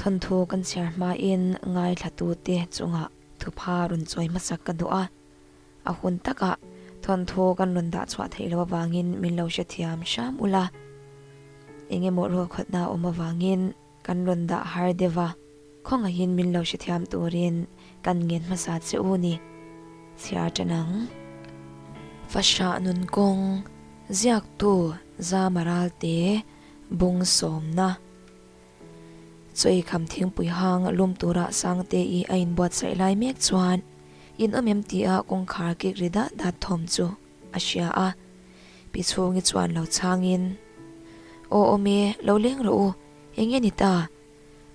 Thawnthu kan chhiar hmain ngaithlatute chungah thupha rawn chawi hmasak ka duh a, a hun takah thawnthu kan rawn dah chhuah theih loh avangin min lo hrethiam hram ula. Eng emaw rualkhawtna a awm avangin kan rawn dah har deuh a, khawngaihin min lo hrethiam turin kan ngen hmasa che u ni. Chhiar tan ang. Fahrah nun kawng ziaktu Zama Ralte bung sawmna. Chawi kham thingpui hang lum tura Sangte i a inbuatsaih lai mek chuan in awm em tia kawngkhar kik ri dat dat thawm chu a hria a. Pi chhungi chuan lo chhangin, Aw awm e, lo leng rawh u, eng nge ni ta?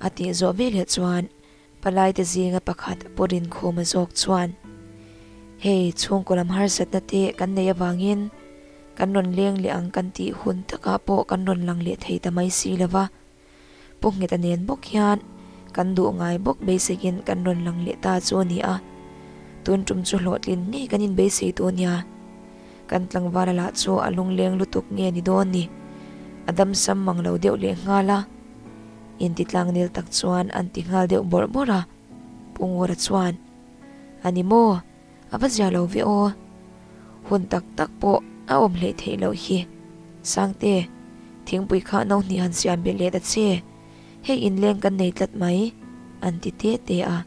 a tih zawh veleh chuan palaite zinga pakhat Pu Rinkhuma zawk chuan, Hei, chhungkaw lam harsatna te kan neih avangin kan rawn leng leh ang kan tih hun takah pawh kan rawn lang leh thei ta mai si lo va, Pu Ngheta nen bawk hian kan duh ngai bawk beiseiin kan rawn lang leh ta chu a ni a, tun tum chu hlawhtlin ngei kan inbeisei tawh nia. Kan tlangvala lah chu a lungleng lutuk nge ni dawn ni, a damsam mang lo deuh leh nghal a. Intitlangnel tak chuan an ti nghal deuh bawrh bawrh a, Pu Ngura chuan, A ni maw? A va zia lo ve aw. Hun tak tak pawh a awm hleih theih loh hi. Sangte, thingpui kha no hnih han siam belh leh ta che. Hei inleng kan nei tlat mai, an ti te te a.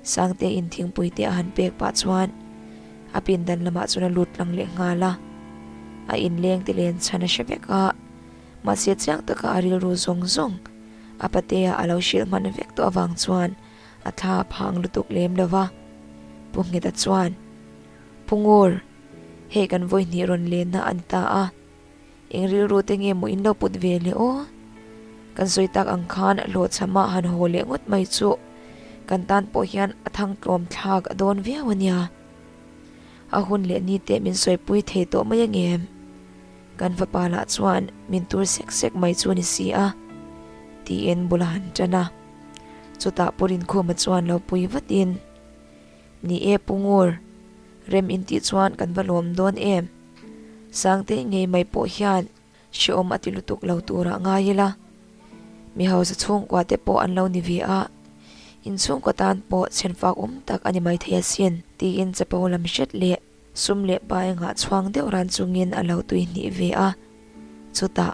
Sangte in thingpui te a han pek pah chuan a pindan lamah chuan a lut tlang leh nghal a. A inleng te len chhan a hre vek a, mahse chiang taka a rilru zawng zawng a patea a lo hrilh hman vek tawh avang chuan A thla a phang lutuk lem lo va, Pu Ngheta chuan, Pu Ngur, hei kan vawi hnih rawn lenna a ni ta a, eng rilru te nge maw in lo put ve le aw? Kan sawi tak ang khan hlawhchham ah han haw leh ngawt mai chu kan tan pawh hian a thangtlawm thlak a dawn viau a nia. A hun leh ni te min sawipui thei tawh mai angem? Kan fapa lah chuan min tur sek sek mai chu a ni si a, tiin bul a han tan a. Chutah Pu Rinkhuma chuan lo pui vatin, Ni e Pu Ngur, rem in tih chuan kan va lawm dawn em? Sangte ngei mai pawh hian hrehawm a ti lutuk lo turah ngai ila. Mi hausa chhungkua te pawh an lo ni ve a, in chhungkua tan pawh chhenfak awm tak a ni maithei asin, tiin chapo lam hret leh sum leh pai ngah chhuang deuh ran chungin a lo tui hnih ve a. Chutah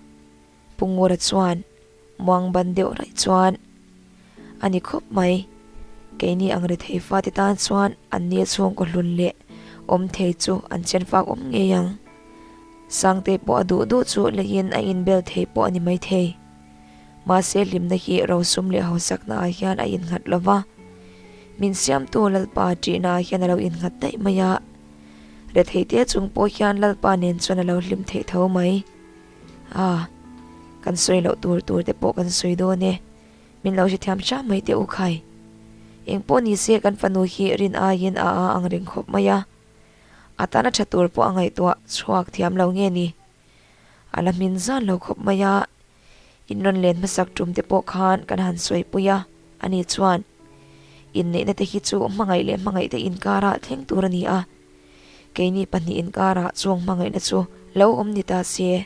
Pu Ngura chuan muang ban deuh raih chuan a ni khawp mai. Keini ang rethei fate tan chuan an ni chhungkaw hlun leh awm thei chu an chen fak awm ngei ang. Sangte pawh a duh duh chu leiin a inbel thei pawh a ni maithei. Mahse hlimna hi rosum leh hausakna ah hian a innghat lo va, min siamtu Lalpa ṭihna ah hian a lo innghat daih mai a. Retheite chung pawh hian Lalpa nen chuan a lo hlim theih tho mai. A, kan sawi loh tur tur te pawh kan sawi dawn e, min lo hrethiam hram mai teh u khai. Eng pawh ni se kan fanu hi rin aiin a a ang reng khawp mai a, a tana tha tur pawh a ngaihtuah chhuak thiam lo nge ni. A la hmin zan lo khawp mai a, in rawn len hmasak tum te pawh khan kan han sawi pui a, ani chuan inneihna te hi chu hmangaih leh hmangaih te inkarah thleng tur a ni a, Keini pahnih inkarah chuang hmangaihna chu lo awm ni ta se.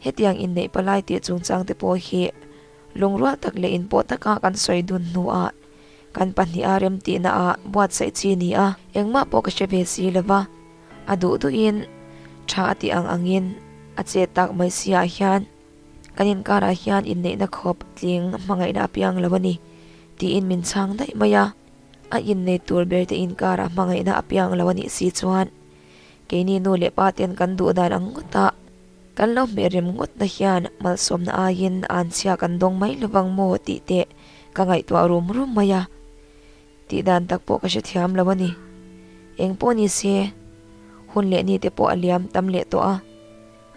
Hetiang inneih palai tih chungchang te pawh hi lungrual tak leh inpawh taka kan sawi dun hnuah kan pahniha remtihna ah buatsaih chi ni a. Engmah pawh ka hre ve si lo va, a duh duhin tha a tih ang angin a chet tak mai si ah hian kan inkarah hian inneihna khawp tling hmangaihna a piang lo a ni tiin min chhang daih mai a. A innei tur ber te inkarah hmangaihna a piang lo a nih si chuan keini nu leh pa ten kan duh dan ang ngawt a, kan lo hmeh rem ngawt na hian malsawmna aiin anchhia kan dawng mai lovang maw tih te ka ngaihtuah rum rum mai a, tih dan tak pawh ka hrethiam lo a ni. Eng pawh ni se, hun leh ni te pawh a liam tam leh tawh a,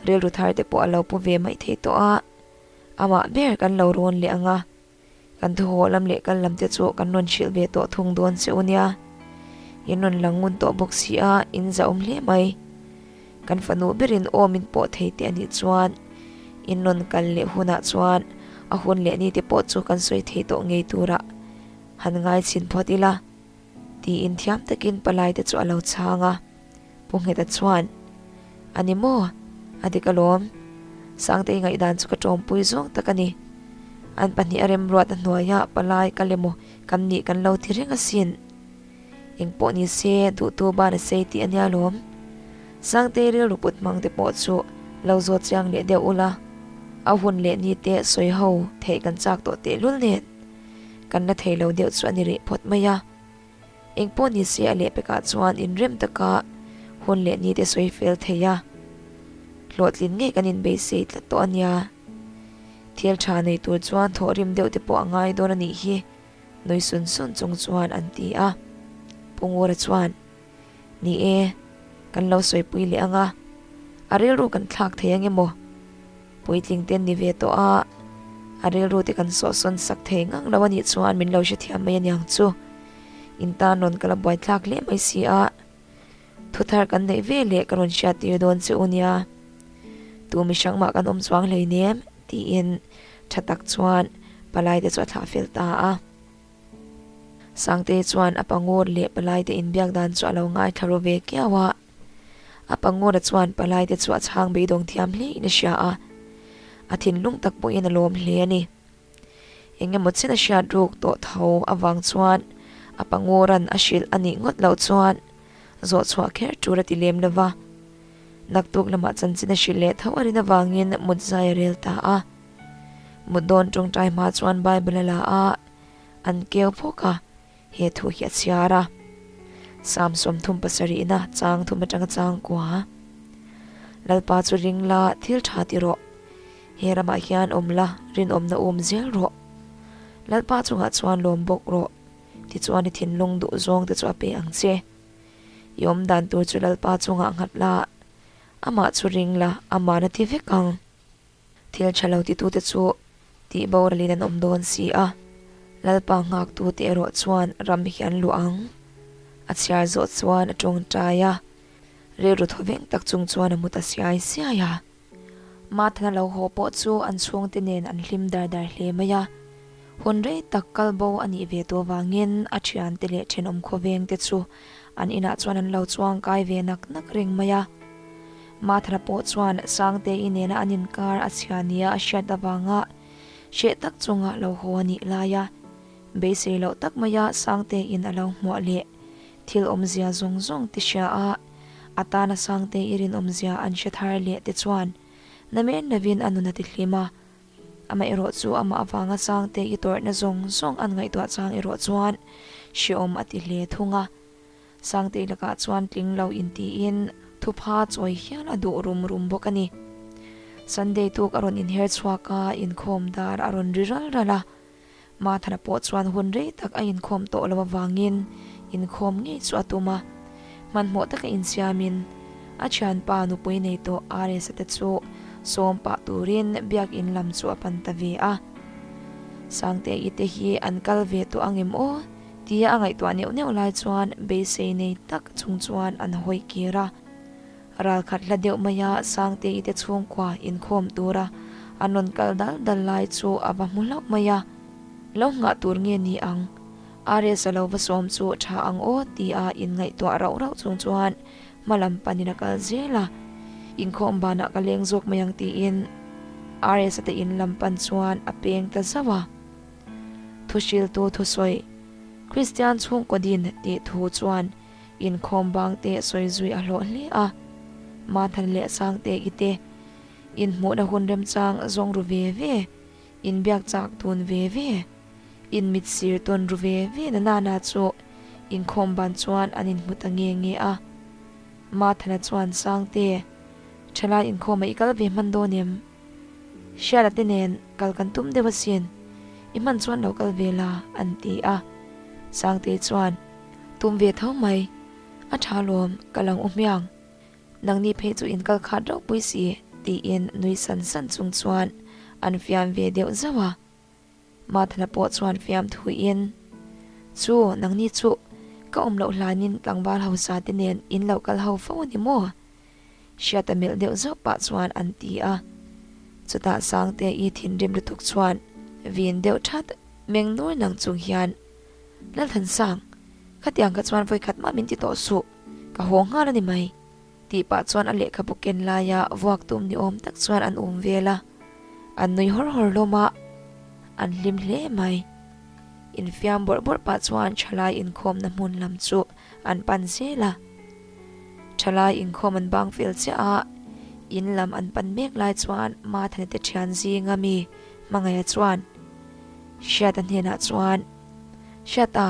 rilru thar te pawh a lo pu ve mai thei tawh a, amah ber kan lo rawn leh ang a. Kan thuhaw lam leh kal lam te chu kan rawn hrilh ve tawh thung dawn che u nia. In rawn lang ngun tawh bawk si a, in zahawm hle mai. Kan fanu berin aw min pawh thei teh a nih chuan in rawn kal leh hunah chuan a hun leh ni te pawh chu kan sawi thei tawh ngei turah han ngai chhin phawt ila tiin thiam takin palai te chu a lo chhang a. Pu Ngheta chuan, A ni maw? A dik alawm. Sangtei ngaihdan chu ka tawmpui zawng tak a ni. An pahniha remruat a hnuaia palai kal emaw kan nih kan lo ti reng asin. Engpawh ni se duhtu ban a sei tih a nia lawm. Sangtei rilru put hmang te pawh chu lo zawt chiang leh deuh ula, a hun leh ni te sawi ho theih kan chak tawh tehlul nen kan la thei lo deuh chu a ni rih phawt mai a. Engpawh ni se a lehpekah chuan inrem taka hun leh ni te sawi fel thei a, hlawhtlin ngei kan inbeisei tlat tawh a nia. Thil tha nei tur chuan thawhrim deuh te pawh a ngai dawn a nih hi, nui sun sun chung chuan an ti a. Pu Ngura chuan, Ni e, kan lo sawipui leh ang a, a rilru kan thlak thei ang emaw? Puitling te an ni ve tawh a, a rilru te kan sawhsawn sak thei ngang lo a nih chuan min lo hrethiam mai a niang chu. In tan rawn ka la buaithlak hle mai si a, thu thar kan neih ve leh ka rawn hriat tir dawn che u nia. Tu mihrang mah kan awm chuang hleinem tiin tha tak chuan palai te chu a thlah fel ta a. Sangte chuan a pangawr leh palaite inbiak dan chu a lo ngaithla ru ve kiau a. A pangawra chuan palaite chu a chhang beidawng thiam hle in a hria a, a thinlung tak pawhin a lawm hle a ni. Eng emaw chin a hriat ruk tawh tho avang chuan a pangawran a hrilh a nih ngawt loh chuan zawh chhuah kher tur a ti lem lo va. Naktuk lamah chanchin a hrilh leh tho a rin avangin mut zai a rel ta a. Mut dawn tawngtai hma chuan Bible a la a, an keu phawk a, he thu hi a chhiar a. Psalm 37-na chang thum atanga chang kua. Lalpa chu ring la, thil tha ti rawh. He ramah hian awm la, rinawmna um zel rawh. Lalpa chungah chuan lawm bawk rawh, tichuan i thinlung duh zawng te chu a pe ang che. I awm dan tur chu Lalpa chungah nghat la, amah chu ring la, aman a ti vek ang. Thil tha lo titute chu tih boralin an awm dawn si a, Lalpa nghaktute erawh chuan ram hi an luah ang. A chhiar zawh chuan a tawngtai a, rilru thaw veng tak chung chuan a mu ta siai siai a. Mathana lo haw pawh chu an chhungte nen an hlim dar dar hle mai a, hun rei tak kal bo a nih ve tawh vangin a thiante leh thenawm khawvengte chu an inah chuan an lo chuang kai ve nak nak reng mai a. Mathana pawh chuan Sangtei nena an inkar a chhia nia a hriat avanga hreh tak chunga lo haw a nih laia beisei loh tak maia Sangteiin a lo hmuah leh thil awmzia zawng zawng te hria a, a tana Sangtei rinawmzia an hre thar leh te chuan namen lovin a nun a ti hlim a. Amaherawh chu amah avanga Sangtei tawrhna zawng zawng an ngaihtuah chang erawh chuan hrehawm a ti hle thung a. Sangtei lakah chuan tling lo intiin thupha chawi hial a duh rum rum bawk a ni. Sunday tuk a rawn inher chhuak a, inkhawm dar a rawn ri ral ral a. Mathana pawh chuan hun rei tak a inkhawm tawh lo avangin inkhawm ngei chu a tum a. Hmanhmawh taka insiamin a thianpa nupui nei tawh Aresa te chu sawm pah turin biakin lam chu a pan ta ve a. Sangtei te hi an kal ve tawh angem aw? Tia a ngaihtuah neuh neuh lai chuan beisei nei tak chung chuan an hawi kir a. Ral khat hla deuh maia Sangtei te chhungkua inkhawm tura an rawn kal dal dal lai chu a va hmu hlauh mai a. Lo nghah tur nge ni ang? RS a lo va sawm chu tha ang aw tia inngaihtuah rauh rauh chung chuan hma lam panin a kal zel a. Inkhawm banah ka leng zawk mai ang tiin RS a te in lam pan chuan a peng ta zauh a. Thuhriltu thusawi, Kristian chhungkaw din tih thu chuan inkhawm bangte sawi zui a hlawh hle a. Mathan leh Sangte i te inhmuhna hun remchang zawng ru ve ve, inbiak chak tun ve ve, inmit sir tawn ru ve ve na nana chu inkhawm ban chuan an inhmu ta nge nge a. Mathana chuan Sangte, Thalai inkhawmah i kal ve hman dawn em? Hriala te nen kal kan tum deuh asin, i hman chuan lo kal ve la, an ti a. Sangtei chuan, Tum ve tho mai, a tha lawm, ka lang u hmiang. Nangni phei chu in kal khat ropui si, tiin nui san san chung chuan an fiam ve deuh zauh a. Mathana pawh chuan fiamthuiin, Chu, nangni chu ka awm loh hlanin tlangval hausa te nen in lo kal ho fo a ni maw? Hriata melh deuh zauh pah chuan an ti a. Chutah Sangte-i thinrim lutuk chuan vin deuh that meng nur nang chung hian, Lalthansang, khatiang kha chuan vawikhat mah min ti tawh suh, ka haw nghal a ni mai, tih pah chuan a lehkhabu ken laia vuak tum ni awm tak chuan an um vel a, an nui hawr hawr hlawm a. An hlim hle mai. Infiam bawrh bawrh pah chuan thalai inkhawmna hmun lam chu an pan zel a. Thalai inkhawm an bang fel chiah a, in lam an pan mek lai chuan Mathana te thian zinga mi Hmangaia chuan Hriata hnenah chuan, Hriata,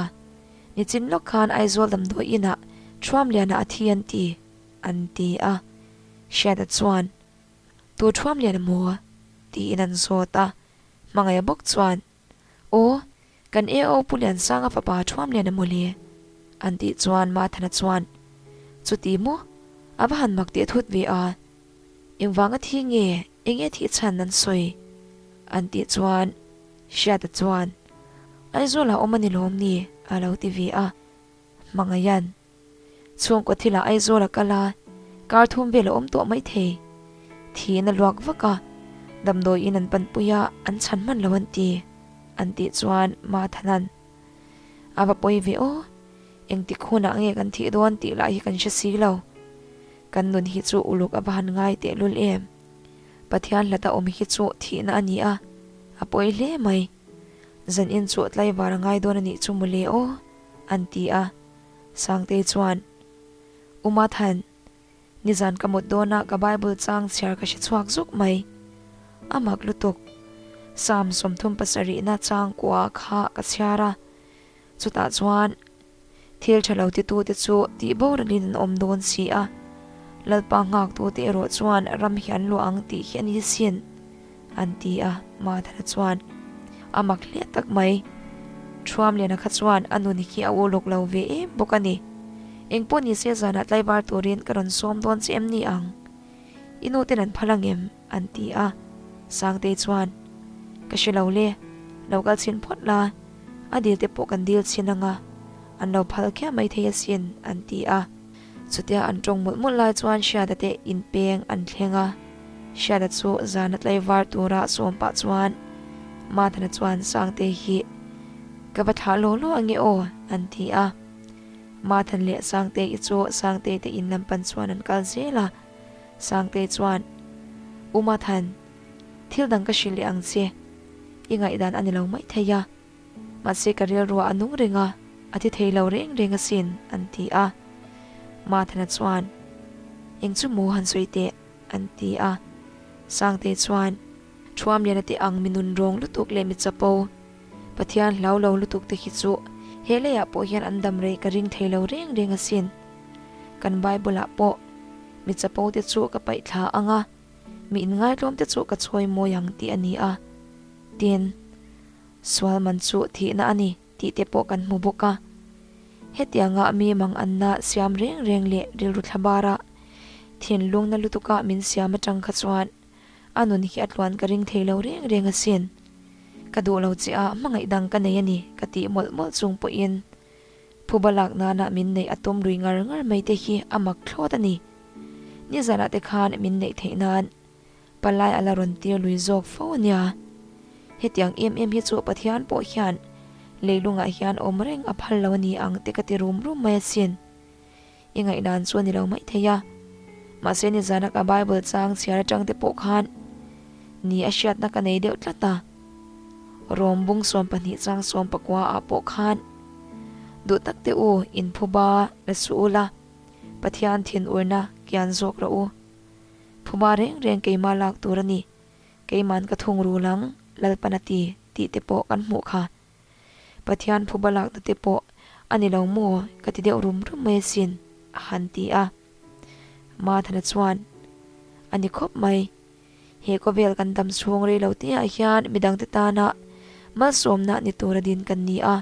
nichin lawk khan Aizawl damdawi inah Thuamliana a thi an ti, an ti a. Hriata chuan, Tu Thuamliana maw? tiin an zawt a. Hmangaia bawk chuan, Aw, kan AO Pu Liansanga fapa Thuamliana mawle, an tih chuan Mathana chuan, Chuti maw? A va han mak teh thut ve a. Engvanga thi nge, eng nge thih chhan an sawi? an tih chuan Hriata chuan, Aizawlah awm a ni lawm ni? a lo ti ve a. Hmangaihan, Chhungkaw thilah Aizawl a kal a, kar thum vel a awm tawh maithei. Thiin a luak vak a, damdawiin an panpui a, an chhan hman lo an ti, an tih chuan Mathanan, A va pawi ve aw, engtik hunah nge kan thih dawn tih lah hi kan hre si lo. Kan nun hi chu uluk a va han ngai tehlul em. Pathian hlata awm hi chu thihna a ni a, a pawi hle mai. Zanin chu tlaivar a ngai dawn a nih chu mawle aw, an ti a. Sangtei chuan, U Mathan, nizan ka mut dawnah ka Bible chang chhiar ka hre chhuak zuk mai. A mak lutuk. Psalm 37na chang kua kha ka chhiar a, chutah chuan thil tha lo titute chu tih boralin an awm dawn si a, Lalpa nghaktute erawh chuan ram hi an luah ang tih hi a ni sin, an ti a, Mathana chuan a mak hle tak mai. Thuamliana kha chuan a nun hi a uluk lo ve em bawk a ni. Engpawh ni se zanah tlaivar turin ka rawn sawm dawn che em ni ang? I nu ten an phal ang em? an ti a. Sangtei chuan, Ka hre lo le, lo kal chhin phawt la, a dil te pawh kan dil chhin ang a, an lo phal khiah mai thei asin, an ti a. Chutia an tawng mawlh mawlh lai chuan Hriata te inpeng an thleng a, Hriata chu zana tlaivar tura sawm pah chuan Mathana chuan Sangtei hi ka va thlah law law ange aw an ti a. Mathan leh Sangtei i chu Sangtei te in lam pan chuan an kal zel a, Sangtei chuan U Mathan, thil dang ka hrilh leh ang che, i ngaihdan a ni lo maithei a. Mahse ka rilruah a nung reng a, a ti thei lo reng reng asin, an ti a. Mathana chuan, Eng chu maw han sawi teh? an ti a. Sangtei chuan, Thuamliana te ang mi nun rawng lutuk leh mi chapo, Pathian hlau lo lutuk te hi chu he leiah pawh hian an dam rei ka ring thei lo reng reng asin. Kan Bible-ah pawh mi chapo te chu ka paih thla ang a, mi inngaitlawm te chu ka chawi mawi ang tih a ni a. Tin. Sual man chu thihna a ni tih te pawh kan hmu bawk a. Hetianga mi mang anna siam reng reng leh rilru thla bara thinlungna lutuka min siam atang kha chuan a nun hi a tluan ka ring thei lo reng reng asin. Ka duh lo che a, hmangaih dang ka nei a ni ka tih mawlh mawlh chung pawhin phuba lak nana min neih a tum lui ngar ngar mai te hi a mak thlawt a ni. Nizanah te khan min neih theih nan Palai a la rawn tir lui zawk fo a nia. Hetiang em em hi chu Pathian pawh hian leilungah hian awm reng a phal lo a ni ang te ka ti rum rum mai asin. I ngaihdan chu a ni lo mai thei a. Mahse nizana ka Bible chang chhiar atang te pawh khan ni a hriatna ka nei deuh tlat a. Rom bung 12 chang 19 ah pawh khan duh tak te u inphuba la suh ula Pathian thinurna kian zawk rawh u. Phuma reng reng keimah lak tur a ni. Keiman ka thung rul ang, Lalpan a ti, tih te pawh kan hmuh kha. Pathian phuba lakna te pawh a ni lo maw ka ti deuh rum rum mai asin, a han ti a. Mathana chuan, A ni khawp mai. He khawvel kan dam chhung rei lo te ah hian midangte tana malsawmna ni tura din kan ni a.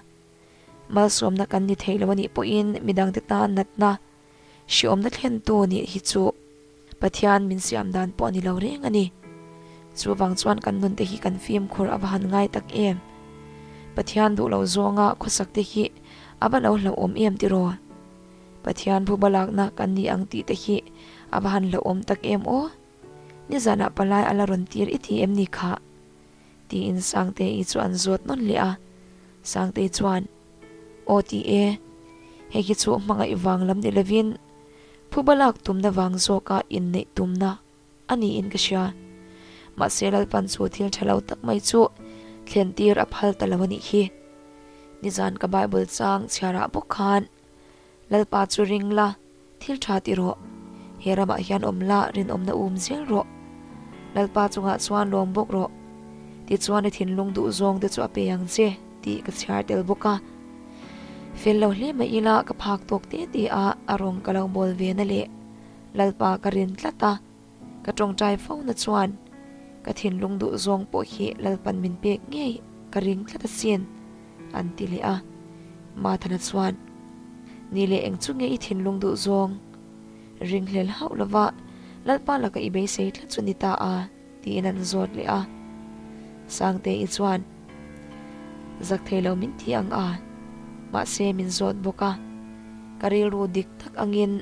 Malsawmna kan ni thei lo a nih pawhin midangte tan natna Hriawmna thlentu nih hi chu Pathian min siam dan pawh a ni lo reng a ni. Chuvang chuan kan nunte hi kan fimkhur a va han ngai tak em? Pathian duh lo zawnga khawsak te hi a va lo hlauhawm em tiraw? Pathian phuba lakna kan ni ang tih te hi a va han hlauhawm tak em aw? Nizanah palai a la rawn tir i ti em ni khah? Tiin Sangtei chu an zawt nawn leh a. Sangtei chuan. Aw ti e, hei hi chu hmangaih vang lam ni lovin phuba lak tumna vang zawka inneih tumna a niin ka hria. Mahse Lalpan chu thil tha lo tak mai chu Thlen tir a phal ta lo a nih hi. Nizan ka Bible chang chhiarah bawk khan Lalpa chu ring la, thil tha ti rawh. He ramah hian awm la, rinawmna um zel rawh. Lalpa chungah chuan lawm bawk rawh. Tichuan i thinlung duh zawng te chu a pe ang che tih ka chhiar tel bawk a. Fel lo hle mai ila ka phak tawk te te a, a rawng ka lo bawl ve na leh Lalpa ka rin tlat a. Ka tawngtai fo na chuan ka thinlung duh zawng pawh hi Lalpan min pek ngei ka ring tlat asin, an ti leh a. Mathana chuan, Ni leh eng chu nge i thinlung duh zawng? Ringhlel hauh lova Lalpa laka i beisei tlat chu ni ta a, tiin an zawt leh a. Sangte-i chuan, Zak thei lo min ti ang a, mahse min zawt bawk a. Ka rilru dik tak angin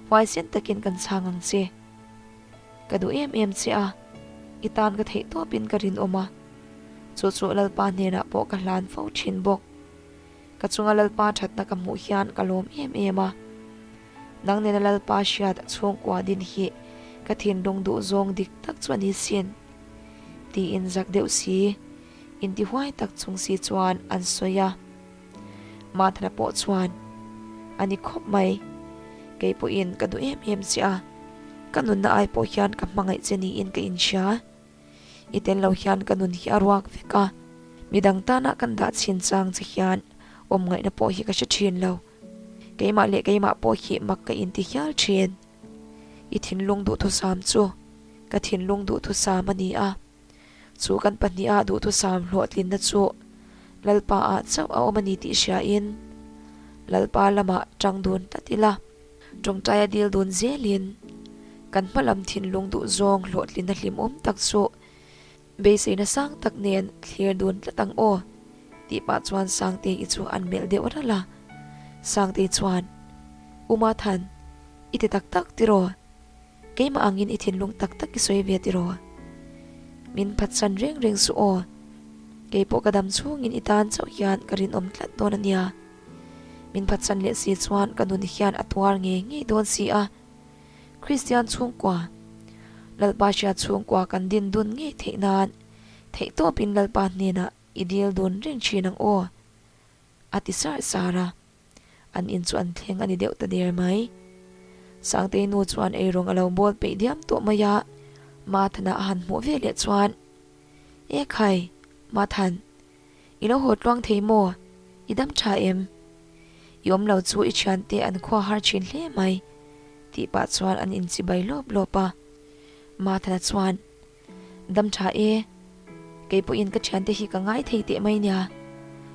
Huaisen takin kan chhang ang che. Ka duh em em che a, i tan ka theih tawpin ka rinawm a. Chu chu Lalpa hnenah pawh ka hlan fo thin bawk. Ka chunga Lalpa thatna ka hmuh hian ka lawm em em a. Nang nena Lalpa hriat chhungkua din hi ka thinlung duh zawng dik tak chu a ni sin. Tiin zak deuh si, intihuai tak chung si chuan an sawi a. Mathana pawh chuan, A ni khawp mai, kei pawhin ka duh em em che a, ka nunna ai pawh hian ka hmangaih che niin ka inhria. I tel lo hian ka nun hi a ruak vek a, midang tana kan dah chhin chang che hian awm ngaihna pawh hi ka hre thin lo. Keimah leh keimah pawh hi mak ka inti hial thin. I thinlung duhthusam chu ka thinlung duhthusam a ni a. Chu kan pahniha duhthusam hlawhtlinna chu Lalpa ah chauh a awm a ni tih hriain Lalpa lamah tang dun tlat ila, tawngtaia dil dun zelin kan hma lam thinlung duhzawng hlawhtlinna hlimawm tak chu beiseina sang tak nen thlir dun tlat ang aw tih pah chuan Sangtei chu an melh deuh ralh a. Sangtei chuan, U Mathan, i ti tak tak tiraw? Keimah angin i thinlung tak tak i sawi ve tiraw? Min phatsan reng reng suh aw. Kei pawh ka dam chhungin i tan chauh hian ka rinawm tlat dawn a nia. Min phatsan leh si chuan ka nun hian a tuar ngei ngei dawn si a. Kristian chhungkua, Lalpa hriat chhungkua kan din dun ngei theih nan theihtawpin Lalpa hnenah i dil dun reng thin ang aw, a ti sar sar a. An in chu an thleng a ni deuh ta der mai. Sangtei nu chuan eirawng a lo bawl peih diam tawh mai a, Mathana a han hmuh ve leh chuan, E khai, Mathan, i lo haw tluang thei maw? I dam tha em? I awm lo chu i thiante an khua har thin hle mai, tih pah chuan an inchibai lawp lawp a. Mathana chuan, Dam tha e, kei pawhin ka thiante hi ka ngai thei teh mai nia,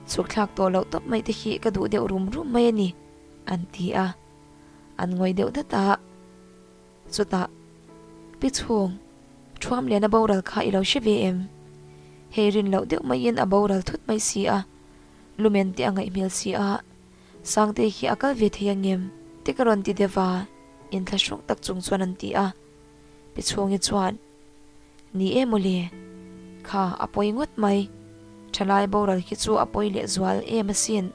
chhuk thlak tawh loh tawp mai te hi ka duh deuh rum rum mai a ni, an ti a. An ngawi deuh dat a. Chutah, Pi chhung, Thuam lian a boral kha i lo hre ve em? Hei rin loh deuh maiin a boral thut mai si a, lumen te a ngaih hmel si a, Sangte hi a kal ve thei angem? Te ka rawn ti deuh a, inthlahrung tak chung chuan an ti a. Pi Chhungi chuan, Ni e mawle, kha a pawi ngawt mai. Thalai boral khi chu a pawi leh zual em asin.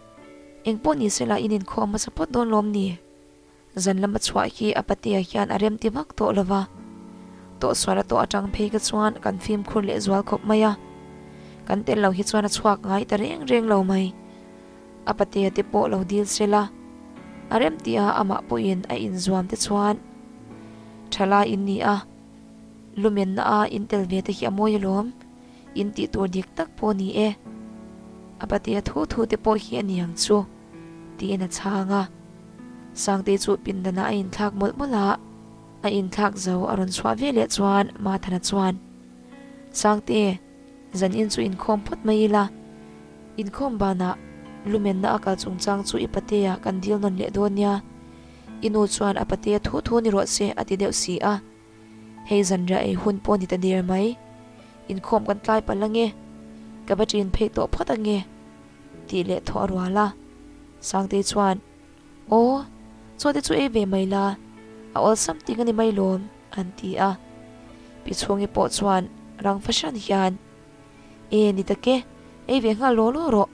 Engpawh ni sela in inkhawm hmasa phawt dawn lawm ni? Zan lama chhuah hi a patea hian a remti vak tawh lo va. Tawhsual a tawh atang phei kha chuan kan fimkhur leh zual khawp mai a. Kan tel lo hi chuan a chhuak ngai ta reng reng lo mai. A patea te pawh lo dil sela, a remtia amah pawhin a inzuam te chuan thalai in ni a, lumenna a in tel ve te hi a mawi alawm, in tih tur dik tak pawh ni e. A patea thu thu te pawh hi a ni ang chu, tiin a chhang a. Sangtei chu pindanah a inthlak mawlh mawlh a, a inthlak zo a rawn chhuah ve leh chuan Mathana chuan, Sangte, Zan in chu inkhawm phawt mai ila, inkhawm banah lumenna a kal chungchang chu i patea kan dil nawn leh dawn nia. I nu chuan a patea thu thu ni rawh se a ti deuh si a. Hei zanriah ei hun pawh ni ta der mai. Inkhawm kan tlai palh ange, ka va ṭin phei tawh phawt ange tih leh thawh a rual a. Sangtei chuan, Aw, chaw te chu ei ve mai la, a awlsam ting a ni mai lawm, an ti a. Pi Chhungi pawh chuan rang fahran hian, E, ni tak e, ei ve nghal law law rawh.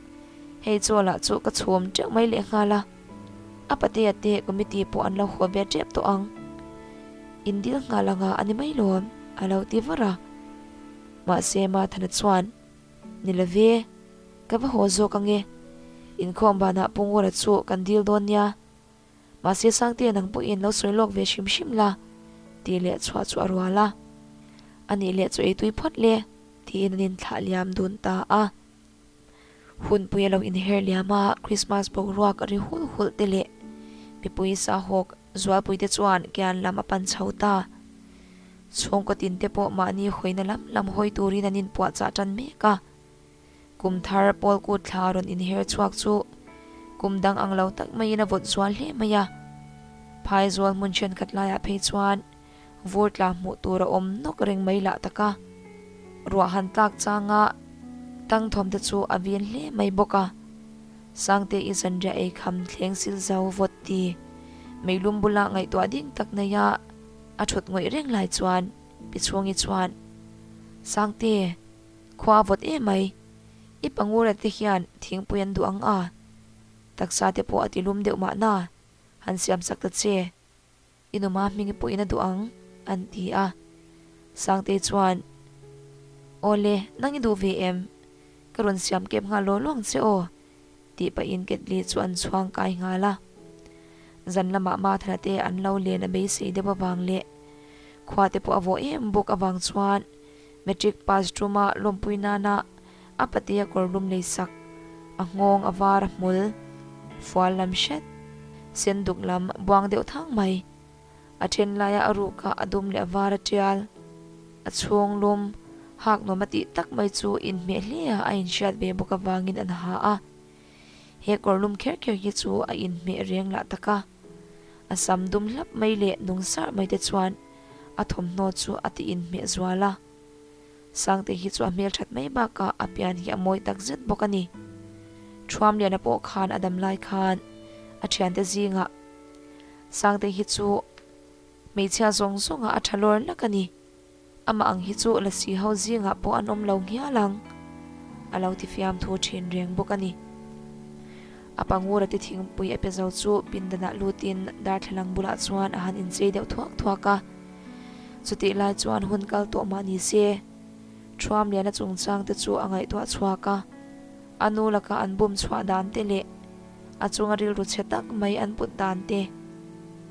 Hei chaw lah chu ka chhum teuh mai leh nghal a. A patea te committee pawh an lo haw ve tep tawh ang. In dil nghal anga a ni mai lawm, a lo ti var a. Mahse Mathana chuan. Ni love, ka va haw zawk ange. Inkhawm banah Pu Ngura chu kan dil dawn nia. Mahse Sangtea nang pawhin lo sawi lawk ve hrim hrim la, tih leh chhuah chu a rual a. A nih leh chu ei tui phawt le, tiin an inthlah liam dun ta a. Hunpui a lo inher liam a, Krismas boruak a ri hulh hulh te leh mipui sahawk zualpui te chuan kian lam a pan chho ta. Chhungkaw tin te pawh mahni hawina lam lam hawi turin an inpuahchah tan mek a. Kum thar pawl kut thla rawn inher chhuak chu kum dang ang lo tak maiin a vawt zual hle mai a. Phaizawl hmun thenkhat laiah phei chuan vur tla hmuh tur a awm nawk reng mai lah tak a. Ruah han tlak changa tang thawm te chu a vin hle mai bawk a. Sangte i zanriah ei kham thleng sil zo vawt ti meilum bula ngaihtuah ding tak neia a thut ngawih reng lai chuan Pi Chhungi chuan, Sangte, khua a vawt em mai. I pangura te hian thingpui an duh ang a, taksa te pawh a ti lum deuh mahna, han siam sak ta che. I numa hming pawhin a duh ang, an ti a. Sangtei chuan, Awle, nang i duh ve em? Ka rawn siam kep nghal law law ang che aw, tih pahin ketli chu an chhuang kai nghal a. Zan lamah Mathana te an lo len a beisei deuh avang leh khua te pawh a vawh em bawk avang chuan Matric pass tuma lawmpui nana a patea kawr lum lei sak, a nghawng a var a hmul, fual lam hret, sen duk lam buang deuh thang mai. A then laia a rukah a dum leh a var a tial. A chhung lum hak nuam a tih tak mai chu inhmeh hle a a inhriat ve bawk avangin an ha a. He kawr lum kher kher hi chu a inhmeh reng lah tak a. A sam dum hlap mai leh nung sarh mai te chuan a thawmhnaw chu a ti inhmeh zual a. Sangte hi chu a hmelthat mai bakah a pian hi a mawi tak zet bawk a ni. Thuamliana pawh khan a dam lai khan a thiante zingah Sangte hi chu hmeichhia zawng zawngah a tha lawr lak a ni. Amah ang hi chu lasi ho zingah pawh an awm lo nghial ang, a lo ti fiamthu thin reng bawk a ni. A pangura te thingpui a pe zo chu pindanah lutin darthlalang bulah chuan a han inchei deuh thuak thuak a. Chutih lai chuan hun kal tawh mah ni se, Thuamliana chungchang te chu a ngaihtuah chhuak a. A nu laka an bum chhuah dan te leh a chunga rilru chhe tak mai an put dan te,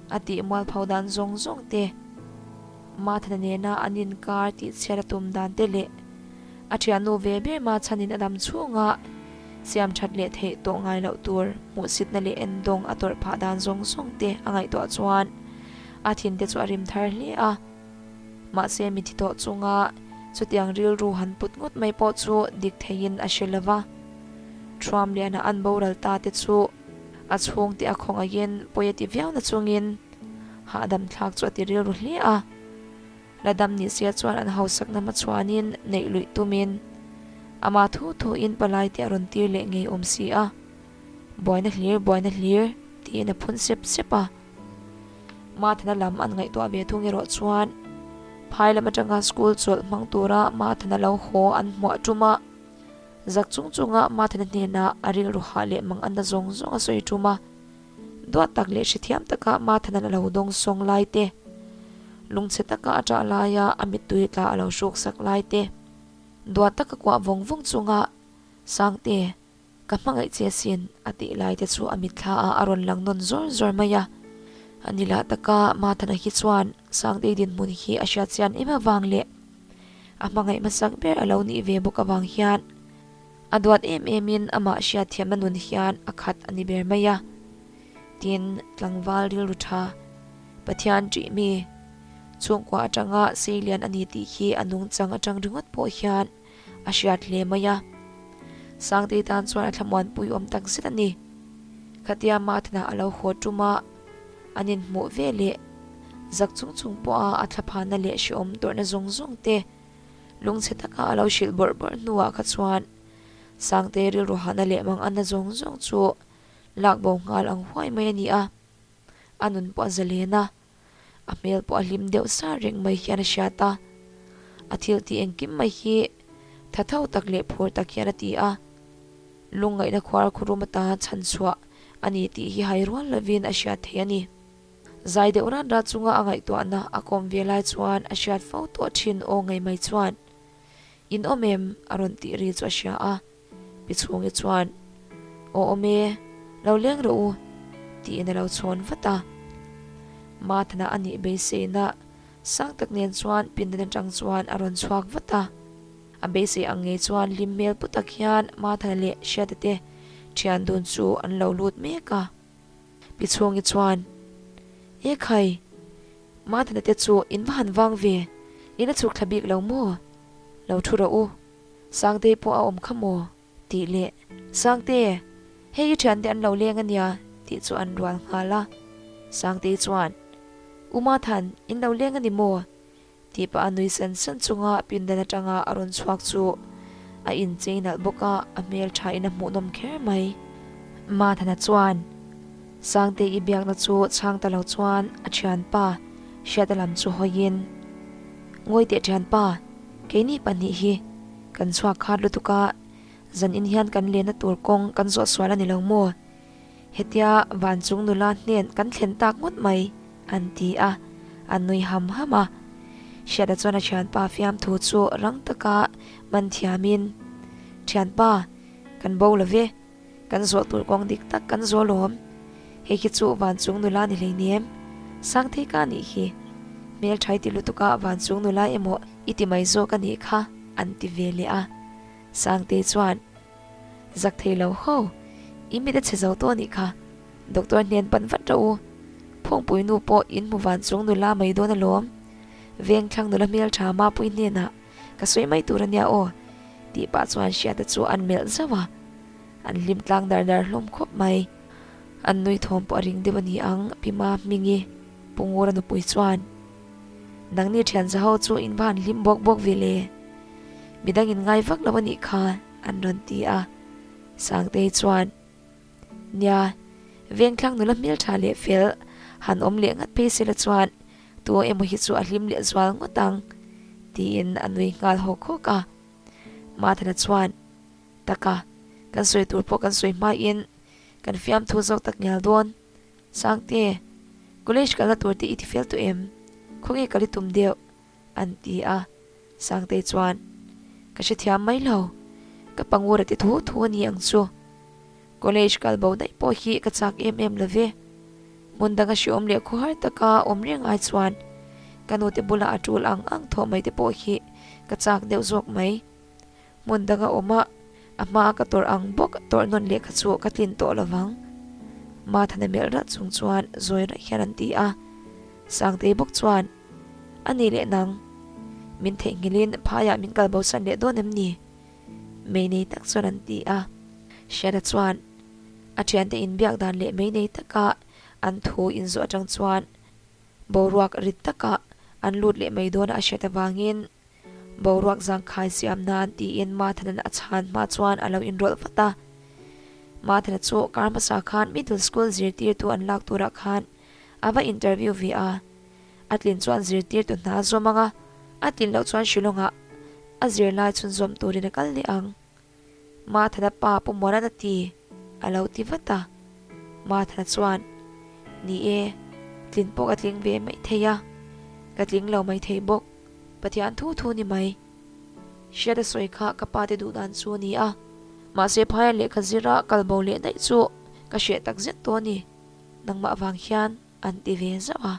a tih mualpho dan zawng zawng te, Mathana nena an inkar tih chhiat a tum dan te leh a thiannu ve ber ma chhanin a dam chhunga siam that leh theih tawh ngai loh tur hmuhsitna leh endawng a tawrh phah dan zawng zawng te a ngaihtuah chuan a thin te chu a rim thar hle a. Mahse mi thi tawh chunga chutiang rilru han put ngawt mai pawh chu dik theiin a hre lo va. Thuamliana an boral ta te chu a chhungte a khawngaihin pawi a ti viau na chungin hahdam thlak chu a ti rilru hle a. La dam ni sia chuan an hausakna hmachhuanin neih luih tumin ama thu thuin palai te a rawn tir leh ngei awm si a. Buaina hlir, buaina hlir tiin a phun sep sep a. Mathana lam an ngaihtuah ve thung erawh chuan phai lam atanga school chawlh hmang tura Mathana lo haw an hmuah tum a, zak chung chunga Mathana hnenah a rilru hah leh mang anna zawng zawng a sawi tum a, duat tak leh hrethiam taka Mathana a lo dawng sawng lai te, lungchhe taka a ṭah laia a mittui tla a lo hruksak lai te, duat taka kuah vawng vawng chunga Sangte. Ka hmangaih che asin, a tih lai te chu a mitthla ah a rawn lang nawn zawr zawr mai a. A ni lah taka Mathana hi chuan Sangtei dinhmun hi a hriat chian em avang leh a hmangaih hmasak ber a lo nih ve bawk avang hian a duat em em in amah hriat thiamna nun hian a khat a ni ber mai a. Tin, tlangval rilru tha, Pathian ṭih mi, chhungkua atanga seilian a ni tih hi a nungchang atang ringawt pawh hian a hriat hle mai a. Sangtei tan chuan a thlamuanpui awm tak zet a ni. Khatia Mathana a lo haw tum a, an inhmuh ve leh zak chung chung pawha a thlaphana leh hrehawm tawrhna zawng zawng te lungchhe taka a lo hrilh bawrh bawrh hnuah kha chuan Sangtei rilru hahna leh manganna zawng zawng chu lak bo nghal ang huai mai a ni a. A nun pawh a zalen a. A hmel pawh a hlim deuh sar reng mai hian a hriat a, a thil tih engkim mai hi tha tho tak leh phur tak hian a ti a, lungngaihna khuar khurum atan chhan chhuah a ni tih hi hai rual lovin a hriat thei a ni. Zai deuh rat rat chunga a ngaihtuahna a kawm ve lai chuan a hriat fo tawh thin aw ngei mai chuan. In awm em? a rawn tih ri chu a hria a. Pi Chhungi chuan, Aw awm e, lo leng rawh u, tiin a lo chhawn vat a. Mathana a nih beiseina sang tak nen chuan pindan atang chuan a rawn chhuak vat a. A beisei ang ngei chuan hlim hmel pu tak hian Mathana leh Hriata te thian dun chu an lo lut mek a. Pi Chhungi chuan, E khai, Mathana te chu in va han vang ve, in a chhuk thla bik lo maw? Lo thu rawh u. Sangtei pawh a awm kha maw? tih leh Sangte, hei i thiante an lo leng a nia tih chu an rual nghal a. Sangtei chuan, U Mathan, in lo leng a ni maw? tih pah a nui sen sen chunga pindan atanga a rawn chhuak chu a inchei nalh bawk a, a hmel thain a hmuhnawm kher mai. Mathana chuan Sangtei i biakna chu chhang ta lo chuan a thianpa Hriata lam chu hawiin, Ngawi teh thianpa, Keini pahnih hi kan chhuak khat lutuk a, zan in hian kan lenna tur kawng kan zawh sual a ni lo maw? Hetia van chung nula hnen kan thlen tak ngawt mai, an ti a, an nui ham ham a. Hriata chuan a thianpa fiamthu chu rang taka man thiamin, Thianpa, kan bo lo ve, kan zawh tur kawng dik tak kan zawh lawm. Hei khi chu van chung nula ni hleinem, Sangthei ka nih hi. Hmelthai ti lutuk a van chung nula emaw i ti mai zawk a nih kha, an ti ve leh a. Sangtei chuan, Zak thei lo ho, i mit a chhe zo tawh a nih kha, doctor hnen pan vat rawh u. Phawngpui nu pawh in hmu van chung nula mai dawn alawm. Vengthlang nula hmeltha Mapui hnenah ka sawi mai tur a nia aw, tih pah chuan Hriata chu an melh zauh a. An hlim tlang dar dar hlawm khawp mai. An nui thawm pawh a ring deuh a ni ang, Pi Ma Hmingi, Pu Ngura nupui chuan, Nangni thian za ho chu in va han hlim bawk bawk ve le. Midang in ngai vak lo a nih kha, an rawn ti a. Sangtei chuan, Nia, Vengthlang nula hmeltha leh fel han awm leh ngat phei sela chuan tu emaw hi chu a hlim leh zual ngawt ang, tiin a nui nghal hawk hawk a. Mathana chuan, Taka, kan sawi tur pawh kan sawi hmain kan fiamthu zawk tak ngial dawn. Sangte, college kalna tur te i ti fel tawh em? Khawnge kal i tum deuh? an ti a. Sangtei chuan, Ka hrethiam mai lo, ka pangura ti thu thu a ni ang chu. College kal bo daih pawh hi ka chak em em lo ve. Hmun danga hriawm leh khawhar taka awm reng ai chuan ka nute bulah a tul ang ang thawh mai te pawh hi ka chak deuh zawk mai. Hmun danga awm a, a hmaa ka tawrh ang bawk tawrh nawn lehkha chu ka tlin tawh lo vang. Mathana melh ralh chung chuan zawi raih hian an ti a. Sangtei bawk chuan, A ni leh nang, min theihnghilhin phaiah min kal bosan leh dawn em ni? Mei nei tak chuan an ti a. Hriata chuan a thiante inbiak dan leh mei nei taka an thu inzawh atang chuan boruak rit takah an lut leh mai dawn a hriat avangin Boruak zangkhai siam nan tiin Mathanan a chhan hma chuan a lo inrawlh vat a. Mathana chu kar hmasa khan middle school zirtirtu an lak turah khan a va interview ve a. A tlin chuan zirtirtu hna a zawm ang a, a tlin loh chuan Shillong-ah a zirlai chhunzawm turin a kal leh ang. Mathana pa Pu Muanan a ti, a lo ti vat a. Mathana chuan, Ni e, tlin pawh ka tling ve mai thei a, ka tling lo mai thei bawk. Pathian thu thu ni mai. Hriata sawi kha ka pa te duh dan chu a ni a, mahse phaia lehkha zira kal bo leh daih chu ka hreh tak zet tawh a ni, nangmah vang hian an ti ve zauh a.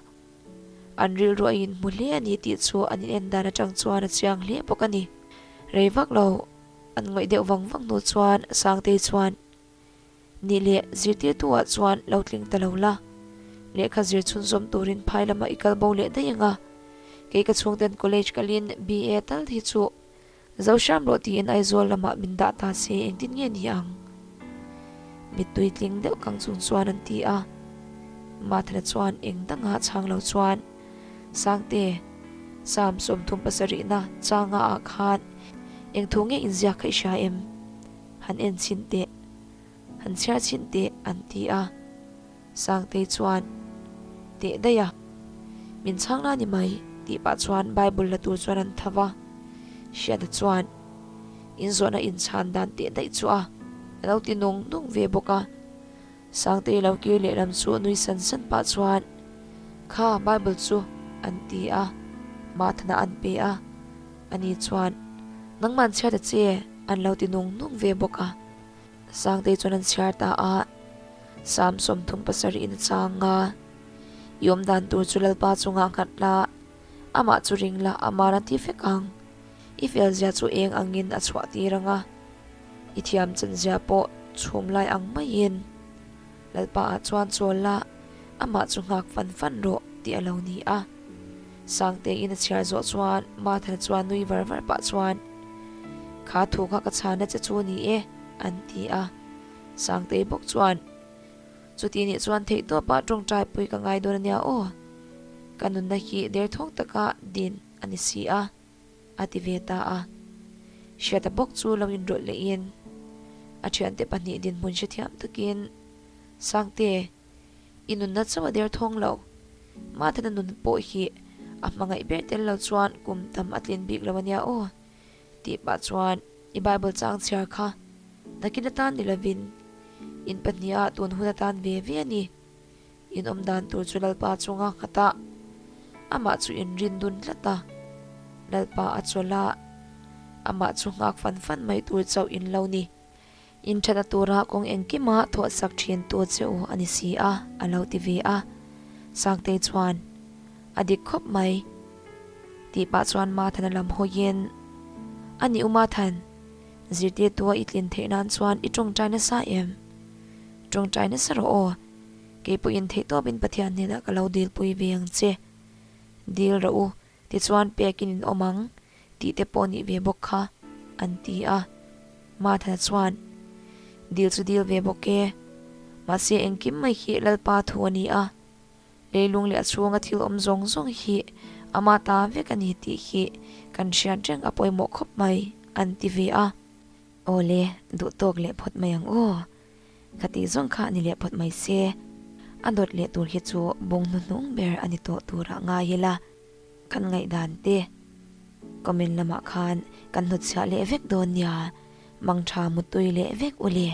An rilru a inhmu hle a ni tih chu an inen dan atang chuan a chiang hle bawk a ni. Rei vak lo an ngawih deuh vang vang hnu chuan Sangtei chuan, Nih leh zirtirtu ah chuan lo tling ta lo la, lehkha zir chhunzawm turin phai lamah i kal bo leh daih ang a, kei ka chhungten college kalin BA tal hi chu zo hram rawh tiin Aizawl lamah min dah ta se engtin nge ni ang? Mittui tling deuh kang chung chuan an ti a, Mathana chuan eng danga chhang lo chuan Sangte, Psalm 37na changa ah khan eng thu nge inziak kha i hria em? Han en chhin teh, han chhiar chhin teh an ti a. Sangtei chuan, Teh daih a, min chhang la ni mai tih pah chuan Bible la tur chuan an tho va. Hriata chuan, Inzawhna inchhan dan teh daih chu a, a lo ti nung nung ve bawk a. Sangtei lo kir lehlam chu nui san san pah chuan, Kha Bible chu an ti a, Mathana an pe a. Ani chuan. Nangman chhiar ta che, an lo ti nung nung ve bawk a. Sangtei chuan an chhiar ta a, Sam 37 in a chang a, I awm dan tur chu Lalpa chungah nghat la, amah chu ring la, ama'n a ti vek ang. I fel zia chu eng angin a chhuah tir ang a, i thiam chan zia pawh chhum lai ang maiin. Lalpa ah chuan chawl la, amah chu nghak fan fan rawh tih a lo ni a. Sangteiin a chhiar zawh chuan Mathana chuan nui var var pah chuan, Kha thu kha ka chhana che chu ni e, an ti a. Sangtei bawk chuan, Chuti nih chuan theihtawpah tawngtai pui ka ngai dawn a nia aw. Ka nunna hi derthawng taka din a ni si a. A ti ve ta a. Hriata bawk chu lo inrawlh lehin a thiante pahnih dinhmun hrethiam takin, Sangte, i nunna chauh a derthawng lo. Mathana nun pawh hi a hmangaih ber tel lo chuan kum tam a tlin bik lo a nia aw, tih pah chuan i Bible chang chhiar kha nakin atan ni lovin in pahniha tun hun atan ve ve a ni. In awm dan tur chu Lalpa chunga nghat a, amah chu in rin dun tlat a. Lalpa a chawl a, amah chu nghak fan fan mai tur chauh in lo ni. In thatna tura kawng engkima thawhsak thin tu che u a ni si a, a lo ti ve a. Sangtei chuan, A dik khawp mai. Tih pah chuan Mathana lam hawiin, A ni u Mathan, zirtirtua i tlin theih nan chuan i tawngtai nasa em? Tawngtai nasa rawh aw. Kei pawhin theihtawpin Pathian hnenah ka lo dilpui ve ang che. Dil rawh u, tichuan pekin in awm ang, tih te pawh nih ve bawk kha, an ti a. Martha chuan, Dil chu dil ve bawk e, mahse engkim mai hi Lalpa thu a ni a, leilung leh a chhunga thil awm zawng zawng hi ama ta vek a ni tih hi kan hriat reng a pawimawh khawp mai, an ti ve a. Awle, duh tawk leh phawt mai ang aw. Ka tih zawng kha ni leh phawt mai se, a dawt leh tur hi chu bung hnuhnung ber a ni tawh turah ngai ila, kan ngaihdan te comment lamah khan kan hnutchhiah leh vek dawn nia, mangtha mutui leh vek u le.